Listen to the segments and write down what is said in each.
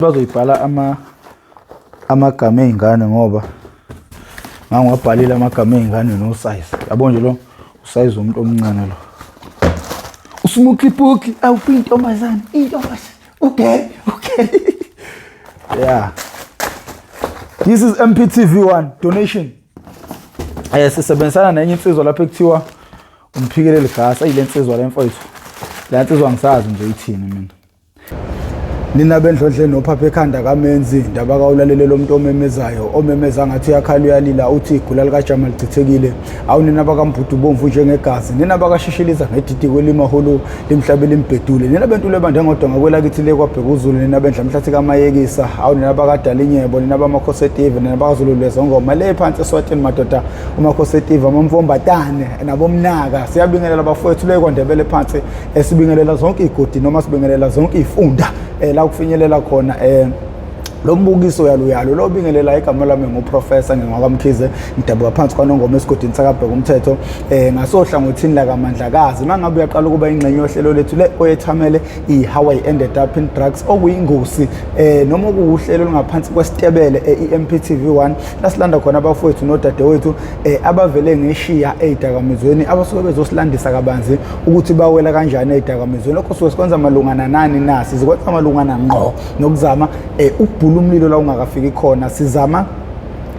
Bazoyibhala ama amagama ey'ngane ngoba ngangiwabhalile amagama ey'ngane no-size. Yabo nje lo usayizi womuntu omncane lo. Usmuklipuki awuphi intombazane intombazane. Okay, okay. Yeah. This is MPTV1 donation. Eh sisebenzisana nenye insizwa lapha ekuthiwa umphikeleli gasa ayile nsizwa le mfowethu. Le nsizwa ngisazi nje ithini mina. Nina bendlondle nophapha ekhanda kamenzi ndaba kawulalele lo muntu omemezayo omemeza ngathi uyakhala uyalila uthi igula likajama lichithekile awu nina bakambhudu bomvu njengegazi nina bakashishiliza ngedidi kwelimaholo limhlabe limbhedule nina bentule ebande ngodonga kwelakithi le kwabhekuzulu nina bendla mhlathi kamayekisa awu nina bakadala inyebo nina bamakhosi etive nina bakazulu lwezongoma le phansi eswatini madoda umakhosi etive amamfombatane nabomnaka siyabingelela bafowethu le kwandebele phansi esibingelela zonke iy'godi noma sibingelela zonke iy'funda um la kufinyelela khona um lo mbukiso yaluyalo lo bingelela igama lami nguprofessor ngingwakwamkhize ngidabuka phansi kwanongoma esigodini sakabheka umthetho eh ngasohlangothini lakamandlakazi mangabe uyaqala ukuba ingxenye yohlelo lethu le oyethamele i-how I ended up in drugs okuyingosi eh noma okuwuhlelo olungaphansi kwesitebele e-EMPTV 1 lasilanda khona abafowethu nodadewethu eh abavele ngeshiya ezidakamizweni abasuke bezosilandisa kabanzi ukuthi bawela kanjani ezidakamizweni lokho suke sikwenza malungana nani na sizikwenza malungana ngqo nokuzama eh, ukubhula umlilo la ungakafiki khona sizama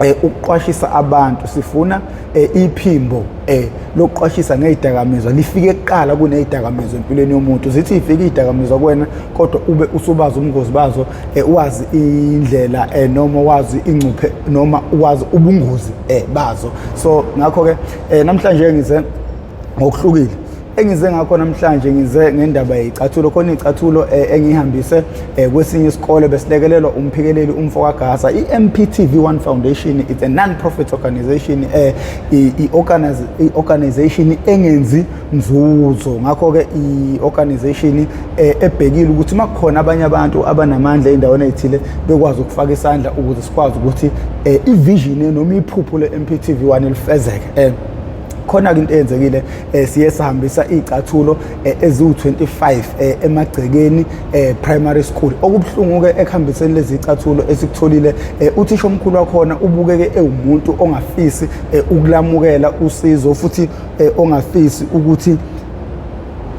eh, ukuqwashisa abantu sifuna eh, iphimbo eh, lokuqwashisa ngezidakamizwa lifike kuqala kunezidakamizwa empilweni yomuntu zithi ifike izidakamizwa kuwena kodwa ube usubazi ubungozi bazo eh, wazi indlela eh, noma wazi ingcuphe noma wazi ubungozi eh, bazo so ngakho ke eh, namhlanje ngize ngokuhlukile engize ngakho namhlanje ngize ngendaba yey'cathulo khona iy'cathulo eh, engiyihambise eh, kwesinye isikole besilekelelwa umphikeleli umfo kagasa i-mptv one foundation it's a non-profit organization eh, i-organization engenzi nzuzo ngakho-ke i-organization ebhekile ukuthi uma kukhona abanye abantu abanamandla ey'ndaweni ey'thile bekwazi ukufaka isandla ukuze sikwazi ukuthi i-vision noma iphupho le-mptv one lifezeke khona ke into eyenzekile eh, siye sahambisa izicathulo eh, eziwu-25 eh, emagcekeni primary school okubuhlungu ke ekuhambiseni lezi zicathulo esikutholile uthisha omkhulu wakhona ubukeke ewumuntu ongafisi ukulamukela usizo futhi ongafisi ukuthi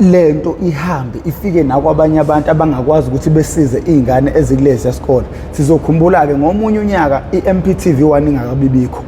lento ihambe ifike nakwabanye abantu abangakwazi ukuthi besize iy'ngane ezikulezi sikole sizokhumbula-ke ngomunye unyaka i-mptv 1 ingakabibikho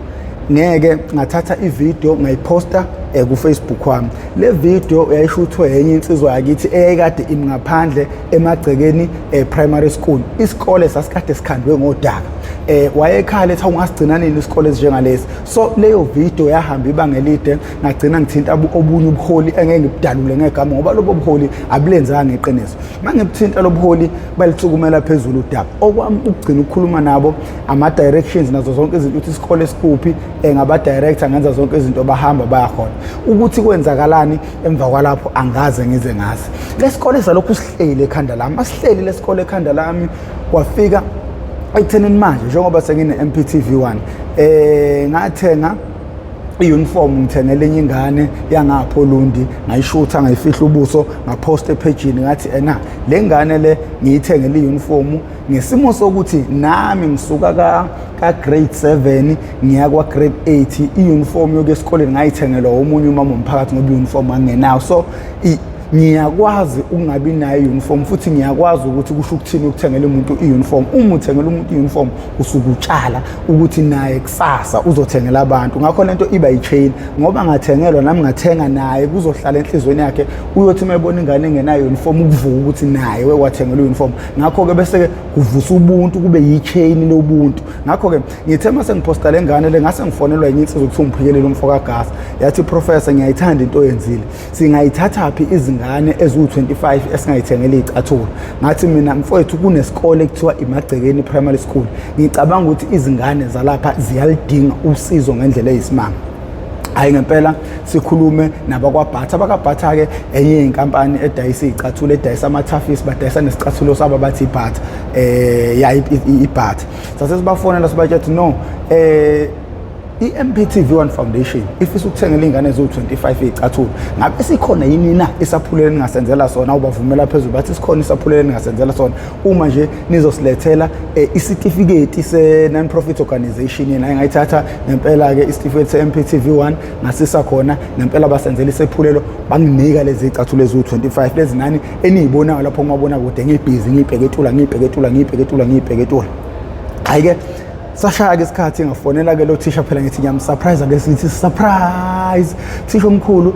ngeke ngathatha ivideo ngayiphosta eh, ku-Facebook wami le video yayishuthwe enye insizwa yakithi eyayikade imi ngaphandle emagcekeni eh, primary school isikole sasikade sikhandwe ngodaka eh wayekhala ethi ungasigcina nini isikole esinjengalesi so leyo video yahamba ibanga elide ngagcina ngithinta obunye ubuholi engeke ngibudalule ngegama ngoba lobo buholi abulenzanga iqiniso mangibuthinta lobuholi balithukumela phezulu udaba okwami ukugcina ukukhuluma nabo ama-directions nazo zonke izinto ukuthi isikole sikuphi um ngaba-director ngenza zonke izinto bahamba bayakhona ukuthi kwenzakalani emva kwalapho angaze ngize ngazi le sikole salokhu sihleli ekhanda lami asihleli le sikole ekhanda lami kwafika ekuthenini manje njengoba sengine-mptv 1 um eh, ngathenga i-uniform ngithengele enye ingane yangapho Olundi ngayishutha ngayifihla ubuso ngaphosta ephejini ngathi ena le ngane le ngiyithengele i-uniform ngesimo sokuthi nami ngisuka ka ka grade 7 ngiya kwa grade 8 i-uniform yokuya esikoleni ngayithengelwa omunye umama womphakathi ngoba i-uniform angenayo so ngiyakwazi ukungabi nayo i-uniform futhi ngiyakwazi ukuthi kusho ukuthini ukuthengela umuntu i-uniform uma uthengela umuntu i-uniform usuke utshala ukuthi naye kusasa uzothengela abantu ngakho lento iba yi-chain ngoba ngathengelwa nami ngathenga naye kuzohlala enhliziyweni yakhe uyothi uma ebona ingane engenayo uniform ukuvuka ukuthi naye wathengela uniform ngakho-ke bese-ke kuvusa ubuntu kube yi-chain lobuntu ngakho-ke ngithe uma sengiphosta le ngane le ngase ngifonelwa enye insizwa kuthiwa ungiphikelele umfo kagasa yathi professor ngiyayithanda into oyenzile singayithathaphi izingane eziwu-25 esingayithengela iy'cathulo ngathi mina mfowethu kunesikole ekuthiwa imagcekeni primary school ngicabanga ukuthi izingane zalapha ziyalidinga usizo ngendlela eyisimanga hayi ngempela sikhulume nabakwabhatha abakabhatha-ke enye yenkampani edayisa iy'cathulo edayisa amathafisi badayisa nesicathulo sabo abathi ibhatha um ya ibhatha sase sibafonela sibatshela ukuthi no um I-MPTV One Foundation ifisa ukuthengela iy'ngane eziwu-25 iy'cathulo. Ngabe sikhona yini na isaphulelo eningasenzela sona? Ubavumela phezulu bathi sikhona isaphulelo eningasenzela sona uma nje nizosilethela isitifiketi se-non-profit organization. Yena engayithatha ngempela-ke isitifiketi se-MPTV One, ngasisa khona ngempela, basenzela isephulelo, banginika lezi zicathulo eziwu-25 lezi nani eniyibonayo lapho kumabonakude. Ngibhizi ngiyibheketula, ngiyibheketula, ngiyibheketula, ngiyibheketula. Hhayi-ke, sashaya-ke isikhathi, ngafonela-ke lo thisha phela, ngithi ngiyamsurprise ke, sithi surprise, thisha omkhulu,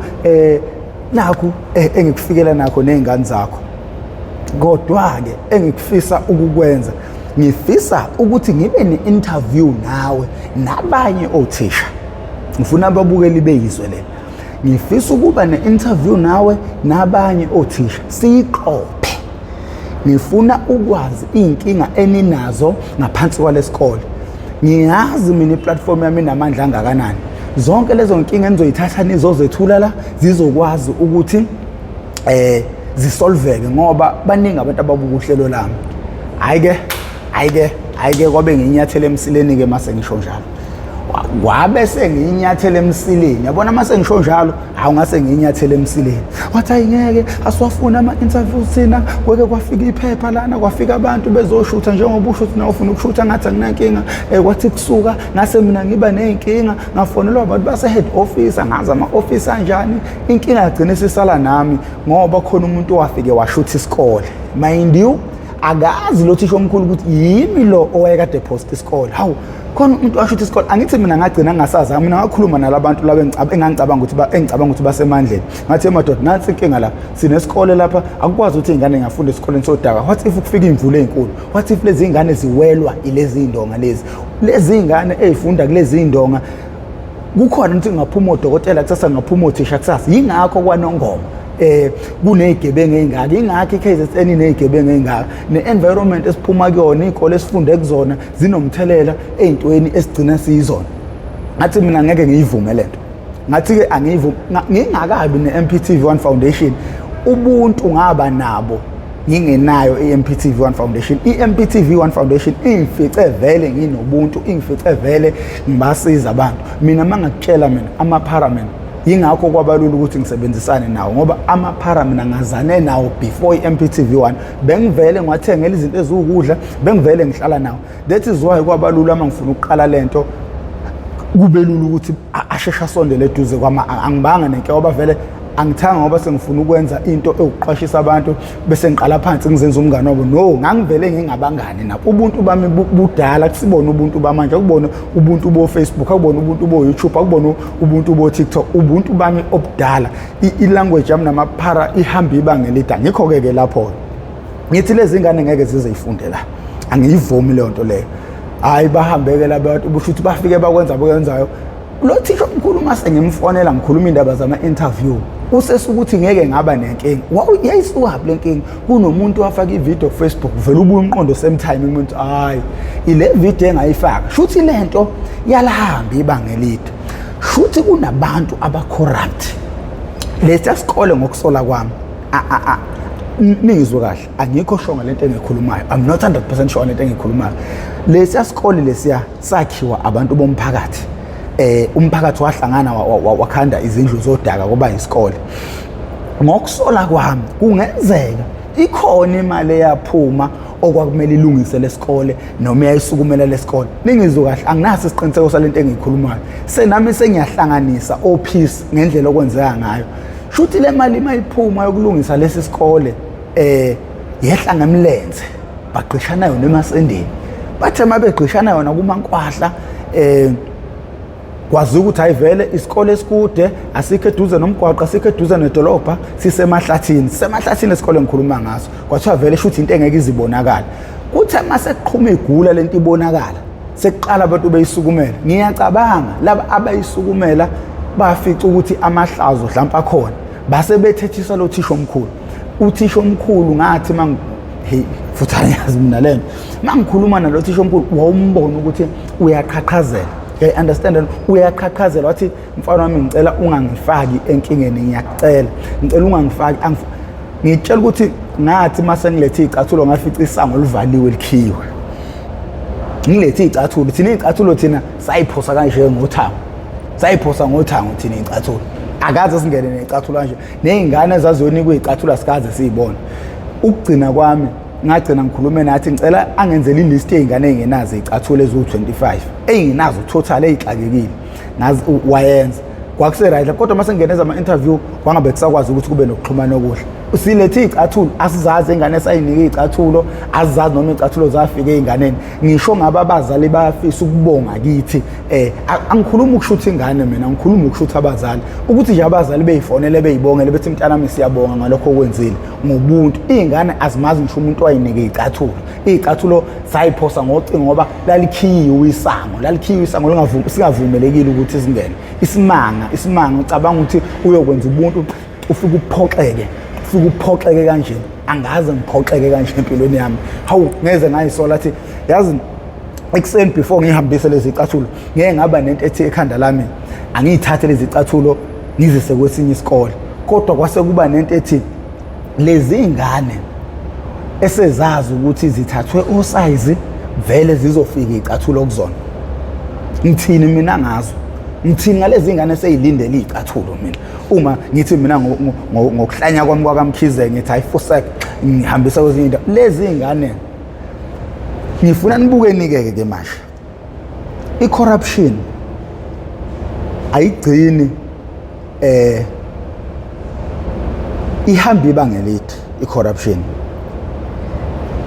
nakhu engikufikela nakho ney'ngane zakho, kodwa-ke engikufisa ukukwenza, ngifisa ukuthi ngibe ne-interview nawe nabanye othisha. Ngifuna ababukeli beyizwe le. Ngifisa ukuba ne-interview nawe nabanye othisha, siyiqophe. Ngifuna ukwazi iy'nkinga eninazo ngaphansi kwalesikole. Ngiyazi mina iplatform yami inamandla angakanani. Zonke lezo nkinga enizoyithatha nizozethula la zizokwazi ukuthi zisolveke, ngoba baningi abantu ababuka uhlelo lami. Hhayi-ke, hhayi-ke, hhayi-ke, kwabe ngiyinyathela emsileni-ke mase ngisho njalo. Kwabe sengiyinyathela emsileni, yabona, mase ngisho njalo, hawu, ngase ngiyinyathela emsileni. Wathi, "Hayi, ngeke, asiwafuni ama-interview thina. Kweke kwafika iphepha lana, kwafika abantu bezoshutha njengoba usho ukuthi nawe ufuna ukushutha." Ngathi anginankinga. Kwathi kusuka ngase mina ngiba ney'nkinga, ngafonelwa abantu base-head office, angazi ama-office anjani. Inkinga yagcina isisala nami ngoba khona umuntu owafike washutha isikole. Mind you, akazi lo thisha omkhulu ukuthi yimi lo owayekade post isikole. Hawu, khona umuntu washutha isikole. Angithi mina ngagcina ngingasazi. Mina ngakhuluma nalabantu laba engicabanga ukuthi basemandleni. Ngathi, "Emadoda, nansi inkinga la, sinesikole lapha, akukwazi ukuthi iy'ngane ngafunda esikoleni sodaka. What if kufika iy'mvula ey'nkulu? What if lezi y'ngane ziwelwa ilezi y'ndonga lezi y'ngane ey'funda kulezi y'ndonga? Kukhona ukuthi ngaphuma odokotela kusasa, ngaphuma othisha kusasa. Yingakho kwaNongoma kuney'gebengu ey'ngaka, ingakho i-KZN iney'gebengu ey'ngaka. Ne-environment esiphuma kuyona, iy'kole esifunde kuzona zinomthelela ey'ntweni esigcina siyizona." Ngathi mina ngeke ngiyivume lento. Ngathi-ke angiyivume ngingakabi ne-MPTV One Foundation. Ubuntu ngaba nabo ngingenayo i-MPTV One Foundation. I-MPTV One Foundation ingifice vele nginobuntu, ingifice vele ngibasiza abantu. Mina uma ngakutshela mina, amaphara mina, yingakho kwabalula ukuthi ngisebenzisane nawo, ngoba amaphara mina ngazane nawo before i-MPTV 1. Bengivele ngiwathengela izinto eziwukudla, bengivele ngihlala nawo. That is why kwabalula uma ngifuna ukuqala lento, kube lula ukuthi asheshe asondele eduze kwama. Angibanga nenkinga ngoba vele angithanga, ngoba sengifuna ukwenza into ewukuqwashisa abantu bese ngiqala phansi ngizenza umngane wabo. No, ngangivele ngingabangani nabo. Ubuntu bami budala. Kusibona ubuntu bamanje, akubona ubuntu bo-Facebook, akubona ubuntu bo-YouTube, akubona ubuntu bo-TikTok. Ubuntu bami obudala, i-language yami namaphara ihamba ibanga elide. Angikho-ke ke lapho ngithi lezi ngane ngeke zize yifunde la, angiyivumi leyo nto leyo. Hhayi, bahambeke labantu, busho ukuthi bafike bakwenza abakwenzayo. Lo thisha omkhulu, uma sengimfonela ngikhuluma indaba zama-interview, usesukuthi ngeke ngaba nenkinga. Yayisukaphi le nkinga? Kunomuntu wafaka ividiyo ku-Facebook. Vele ubuye umqondo same time umuntu, hhayi, ile video engayifaka, shuthi le nto yalahamba ibanga elide, shuthi kunabantu aba-corrupt lesiya sikole. Ngokusola kwami, ningizwe kahle, angikho sure ngale nto engiyikhulumayo. I'm not 100% sure ngale nto engiyikhulumayo. Lesiya sikole lesiya sakhiwa abantu bomphakathi. Umphakathi wahlangana wakhanda izindlu zodaka kuba isikole. Ngokusola kwami, kungenzeka ikhona imali eyaphuma okwakumele ilungise lesikole noma eyayisukumela lesikole. Ningizwe kahle, anginaso isiqiniseko salento engiyikhulumayo. Senami sengiyahlanganisa ophisi ngendlela okwenzeka ngayo. Shuthi le mali mayiphuma yokulungisa lesi sikole yehla ngemlenze, bagqishana yona emasendeni. Bathe uma begqishana yona kumankwahla, kwaziwa ukuthi hayi, vele isikole esikude, asikho eduze nomgwaqo, asikho eduze nedolobha, sisemahlathini. Sisemahlathini esikole ngikhuluma ngaso. Kwathiwa vele shuthi into engeke izibonakala. Kuthe uma sekuqhuma igula lento ibonakala, sekuqala abantu beyisukumela, ngiyacabanga laba abayisukumela bafica ukuthi amahlazo mhlawumpe akhona, base bethethiswa lo thisha omkhulu. Uthisha omkhulu, ngathi mang, hey, futhi angiyazi mina lento, mangikhuluma nalo thisha omkhulu, wawumbona ukuthi uyaqhaqhazela. Uyayi-understand, uyaqhaqhazela. Wathi, "Mfana wami, ngicela ungangifaki enkingeni, ngiyakucela, ngicela ungangifaki." Ngitshela ukuthi ngathi mase ngilethe iy'cathulo, ngafica isango livaliwe, likhiwe. Ngilethe iy'cathulo, thina iy'cathulo thina sayiphosa kanje ngothango. Sayiphosa ngothango thina iy'cathulo, akaze singene ney'cathulo kanje, ney'ngane ezaziyonikwa iy'cathulo asikaze siy'bone. Ukugcina kwami ngagcina ngikhulume nathi, ngicela angenzele ilist yey'ngane ey'ngenazo iy'cathulo eziwu-25, ey'ngenazo total, ey'xakekile. Wayenza kwakuse-right, kodwa uma sengingene ama-interview kwangabe kusakwazi ukuthi kube nokuxhumana okuhle. Silethe iy'cathulo, asizazi ingane esayinike iy'cathulo, asizazi noma iy'cathulo zafika ey'nganeni. Ngisho ngabe abazali bayafisa ukubonga kithi, angikhulumi ukushutha ingane mina, ngikhuluma ukushutha abazali, ukuthi nje abazali beyifonele beyibongele bethi mntanami siyabonga ngalokho okwenzile ngobuntu. Iy'ngane azimazi ngisho umuntu wayinike iy'cathulo. Iy'cathulo sayiphosa ngocingo ngoba lalikhiyiwe isango, lalikhiyiwe isango, singavumelekile ukuthi singene. Isimanga, isimanga, ucabanga ukuthi uyokwenza ubuntu, ufike uphoxeke, ufike uphoxeke kanje. Angaze ngiphoxeke kanje empilweni yami. Hawu, ngeze ngayisola athi yazi ekuseni before ngihambise lezi icathulo, ngeke ngaba nento ethi ekhanda lami angiyithathe lezi icathulo ngizise kwesinye isikole, kodwa kwase kuba nento ethi lezi ngane esezazi ukuthi zithathwe osayizi vele zizofika icathulo kuzona. Ngithini mina ngazo? Ngithini ngalezi ngane eseyilindele icathulo? Mina uma ngithi mina ngokuhlanya kwami kwakaMkhize ngithi hayi fusek, ngihambisa kwezinye indawo lezi ngane. Ngifuna nibuke nikeke ke manje, i-corruption ayigcini, ihamba ibanga elide. I-corruption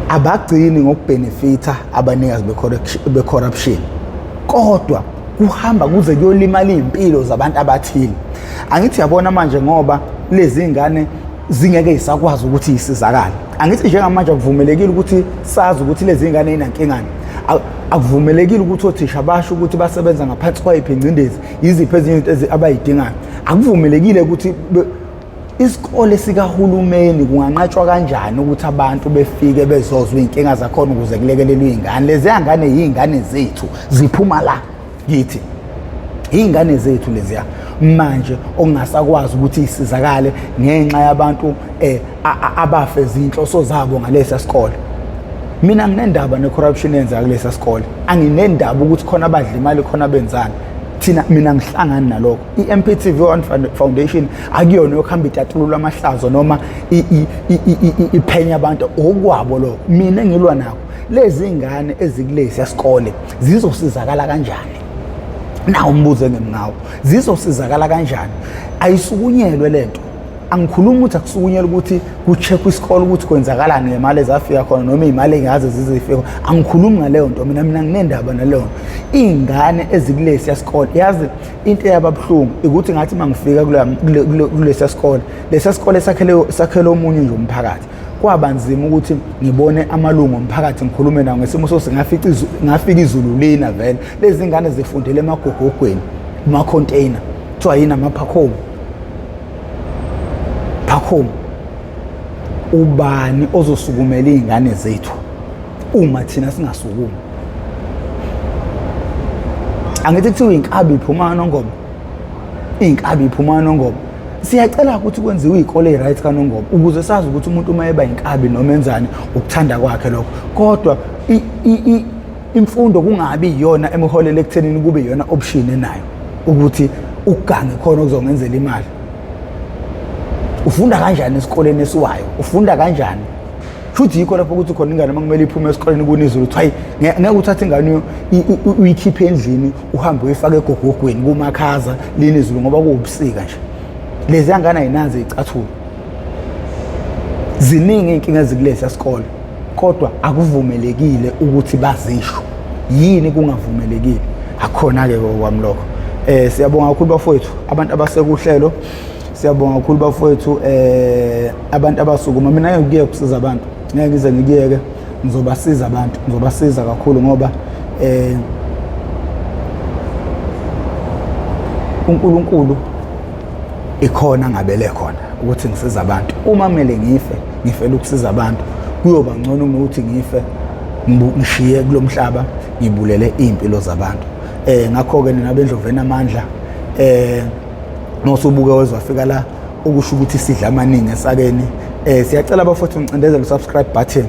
abagcini ngokubenefitha abanikazi be-corruption, kodwa kuhamba kuze kuyolimala iy'mpilo zabantu abathile. Angithi yabona manje, ngoba lezi ngane zingeke zisakwazi ukuthi yisizakale. Angithi njengamanje akuvumelekile ukuthi sazi ukuthi lezi ngane inankingani, akuvumelekile ukuthi othisha basho ukuthi basebenza ngaphansi kwayiphi ingcindezi, yiziphi ezinye izinto abayidingayo. Akuvumelekile ukuthi isikole sikahulumeni kunganqatshwa kanjani ukuthi abantu befike bezozwa iy'nkinga zakhona ukuze kulekelelwe iy'ngane. Leziya ngane yiy'ngane zethu, ziphuma la kithi, iy'ngane zethu leziya manje okungasakwazi ukuthi isizakale ngenxa yabantu abafe zinhloso zabo ngalesa sikole. Mina nginendaba ne-corruption eyenzeka kulesa sikole, anginendaba ukuthi khona abadla imali, khona benzani. Thina mina ngihlangani nalokho. I-MPTV One Foundation akuyona yokuhamba itatulula amahlazo noma iphenya abantu, okwabo lokho. Mina engilwa nako, lezi ngane ezikulesi sikole zizosizakala kanjani? Nawo umbuzo engimnawo, zizosizakala kanjani? Ayisukunyelwe lento. Angikhulumi ukuthi akusukunyelwe ukuthi ku-check isikole ukuthi kwenzakalani ngemali ezafika khona noma iy'mali ey'ngaze zizifike, angikhulumi ngaleyo nto mina. Mina nginendaba naleyo nto, iy'ngane ezikulesiya sikole. Yazi into eyaba buhlungu ukuthi ngathi uma ngifika kulesiya sikole, lesiya sikole sakhele omunye nje umphakathi, kwaba nzima ukuthi ngibone amalungu omphakathi, ngikhulume nawo ngesimo sokuthi ngafika izulu lina vele. Lezi ngane zifundele emagogogweni, kuma-container, kuthiwa yini, amaphakhomu phakhomu. Ubani ozosukumela iy'ngane zethu uma thina singasukumi? Angithi kuthiwa inkabi iphuma kaNongoma, inkabi iphuma kaNongoma. Siyacela ukuthi kwenziwe iy'kole ey'right kaNongoma ukuze sazi ukuthi umuntu uma eba inkabi noma enzani ukuthanda kwakhe lokho, kodwa imfundo kungabi iyona emholela ekuthenini kube iyona option enayo ukuthi ugange khona okuzongenzela imali. Ufunda kanjani esikoleni esiwayo? Ufunda kanjani? Futhi yikho lapho ukuthi khona ingane uma kumele iphume esikoleni kunizulu, uthi hayi, ngeke uthathe ingane uyikhiphe endlini uhambe uyifake egogogweni kumakhaza lini izulu ngoba kuwubusika nje. Lezi ngane ayinazo iy'cathulo. Ziningi iy'nkinga ezikulesiya sikole, kodwa akuvumelekile ukuthi bazisho. Yini kungavumelekile? Akukhona-ke kwami lokho. Siyabonga kakhulu bafowethu, abantu abasekuhlelo. Siyabonga kakhulu bafowethu, abantu abasukuma. Mina ngeke ngikuyeke ukusiza abantu, ngeke ngize ngikuyeke, ngizobasiza abantu, ngizobasiza kakhulu ngoba uNkulunkulu ikhona ngabele khona ukuthi ngisiza abantu. Uma kumele ngife, ngifela ukusiza abantu. Kuyoba ngcono kunokuthi ngife ngishiye kulomhlaba ngibulele iy'mpilo zabantu. Ngakho-ke nina bendlovu enamandla, nosubuke wezwafika la, okusho ukuthi sidla amaningi esakeni. Siyacela bafowethu nicindezele u-subscribe button,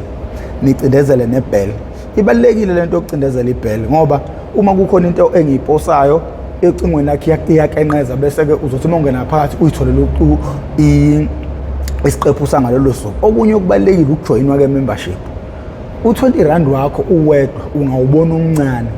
nicindezele ne-bell. Ibalulekile lento yokucindezela i-bell ngoba uma kukhona into engiyiposayo Ecingweni lakhe iyakenqeza, bese-ke uzothi uma ungena phakathi uyitholele isiqephu sangalolo suku. Okunye okubalulekile ukujoyinwa ke-membership. U-20 rand wakho uwedwa ungawubona umncane,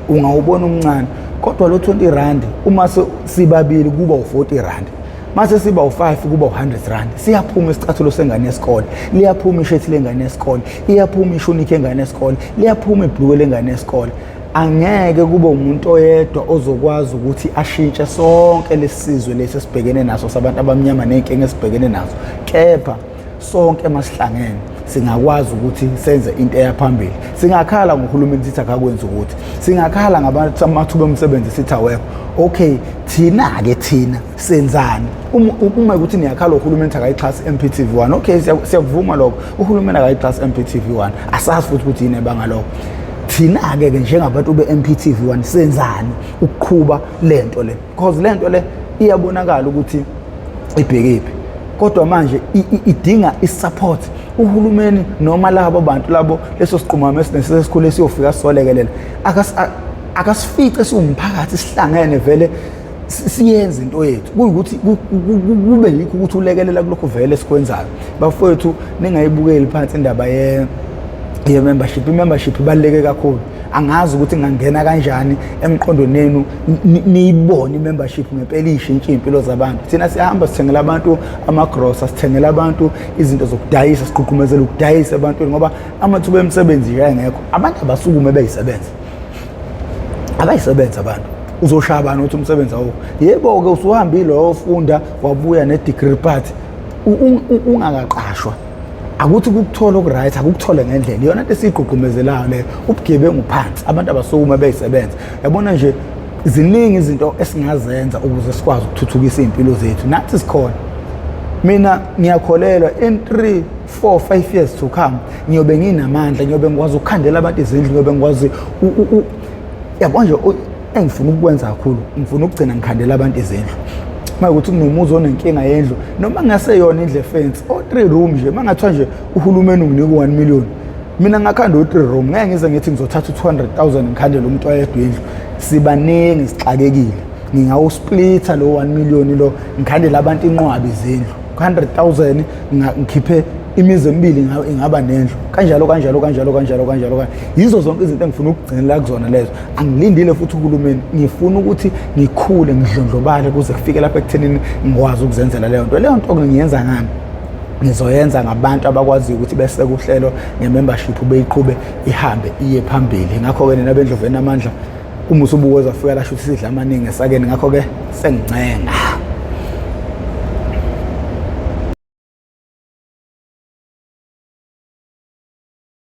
ungawubona umncane, kodwa lo 20 rand uma sibabili kuba u-40 rand, mase siba u-5 kuba u-100 rand. Siyaphuma isicathulo sengane yesikole, liyaphuma ishethi lengane yesikole, iyaphuma ishunikhi yengane yesikole, liyaphuma ibhuluke lengane yesikole. Angeke kube umuntu oyedwa ozokwazi ukuthi ashintshe sonke lesizwe lesi esibhekene naso sabantu abamnyama ney'nkinga esibhekene nazo, kepha sonke masihlangene singakwazi ukuthi senze into eya phambili. Singakhala ngohulumeni sithi akakwenzi ukuthi, singakhala ngabantu amathuba omsebenzi sithi awekho. Okay, thina-ke thina senzani? Uma ukuthi niyakhala uhulumeni ukuthi akayixhasi MPTV 1, okay, siyakuvuma lokho, uhulumeni akayixhasi MPTV 1, asazi futhi ukuthi yini ebanga lokho. Thina-ke ke njengabantu be-MPTV 1 senzani ukuqhuba lento le? Because lento le iyabonakala ukuthi ibhekephi, kodwa manje idinga i-support uhulumeni noma labo bantu labo leso siqumama esikhulu esiyofika sizolekelela. Akasifice siwumphakathi sihlangene vele siyenze into yethu, kuyukuthi kube yikho ukuthi ulekelela kulokho vele esikwenzayo. Bafowethu, ningayibukeli phansi indaba ye-membership. I-membership ibaluleke kakhulu. Angazi ukuthi ngangena kanjani emqondweni yenu niyibone i-membership ngempela ishintshe iy'mpilo zabantu. Thina siyahamba sithengela abantu amagrosa, sithengela abantu izinto zokudayisa, sigqugqumezela ukudayisa ebantwini ngoba amathuba emisebenzi nje ayengekho. Abantu abasukume beyisebenza, abayisebenza abantu. Uzoshaya bani ukuthi umsebenzi awukho? Yebo-ke, usuhambile wayofunda wabuya ne-degree, but ungakaqashwa, akuthi kukuthola oku-right, akukuthole ngendlela. Iyona nto esiyigqugqumezelayo leyo. Ubugebengu phansi, abantu abasukume beyisebenza. Yabona nje, ziningi izinto esingazenza ukuze sikwazi ukuthuthukisa iy'mpilo zethu. Nathi sikhona. Mina ngiyakholelwa in 3 4 5 years to come ngiyobe nginamandla, ngiyobe ngikwazi ukukhandela abantu izindlu, ngiyobe ngikwazi, yabo nje, engifuna ukukwenza kakhulu, ngifuna ukugcina ngikhandela abantu izindlu. Uma ukuthi kunomuzi onenkinga yendlu, noma ngaseyona indlu efensi o-3 room nje, uma ngathiwa nje uhulumeni unginika u-1 million, mina ngakhanda u-3 room. Ngeke ngize ngithi ngizothatha u-200 000 ngikhandele umuntu oyedwa indlu. Sibaningi, sixakekile. Ngingawusplitha lo 1 million lo, ngikhandele abantu inqwabi izindlu. 100 000 ngikhiphe imizi emibili ingaba nendlu, kanjalo kanjalo kanjalo kanjalo kanjalo kanjalo. Yizo zonke izinto engifuna ukugcinela kuzona lezo. Angilindile futhi uhulumeni. Ngifuna ukuthi ngikhule, ngidlondlobale kuze kufike lapha ekuthenini ngikwazi ukuzenzela leyo nto. Leyo nto ngiyenza ngani? Ngizoyenza ngabantu abakwaziyo ukuthi beseke uhlelo nge-membership, beyiqhube ihambe iye phambili. Ngakho-ke nina bendlovu enamandla, uma usubuke wafika lasho ukuthi sidla amaningi esakeni. Ngakho-ke sengincenga.